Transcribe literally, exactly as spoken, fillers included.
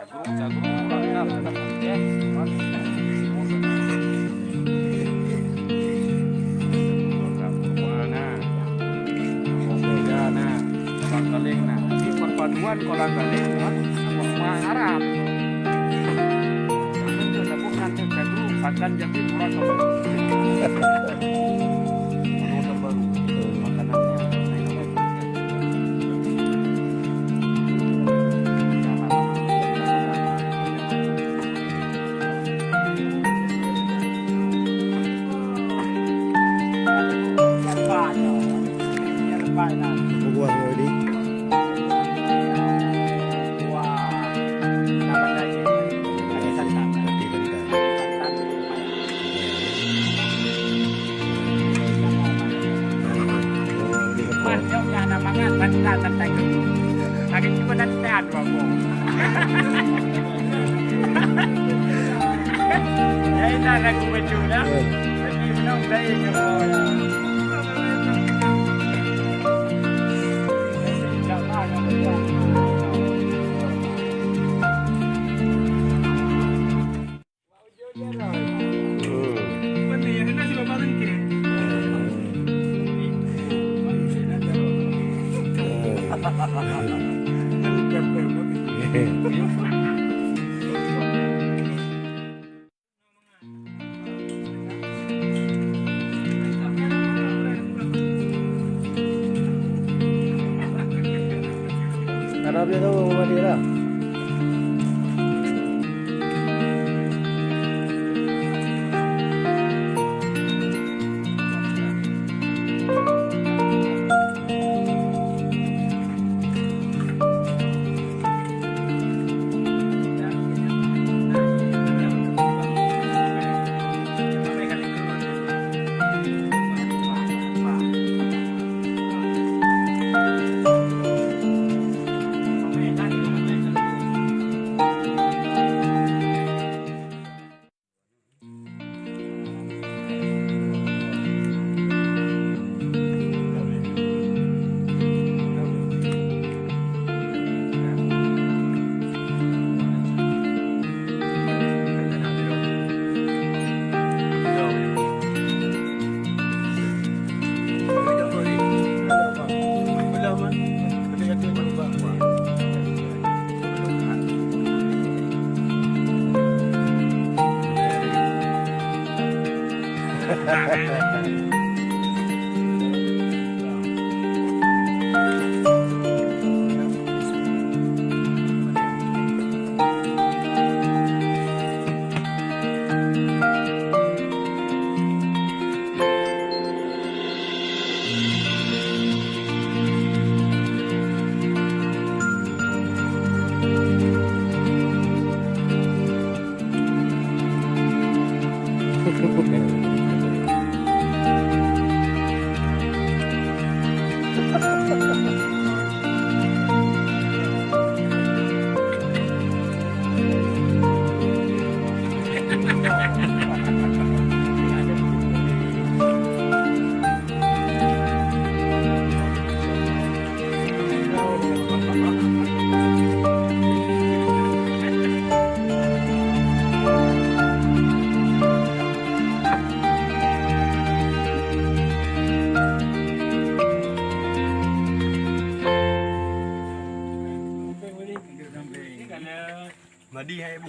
Nah, kolang kaling, nah. Ini perpaduan kolang kaling dengan semua Arab. Pakan jadi murah. Menu terbaru. Makanannya. Buah tadi. Mas, nyok nyang na mangat, ban na tantang. Hari ni pun na tantang dua boh. Ya, ini dah lagu baju dah. Jadi, menang saya ke bawah. Karena dia tahu rumah dia lah. Madi hai bu.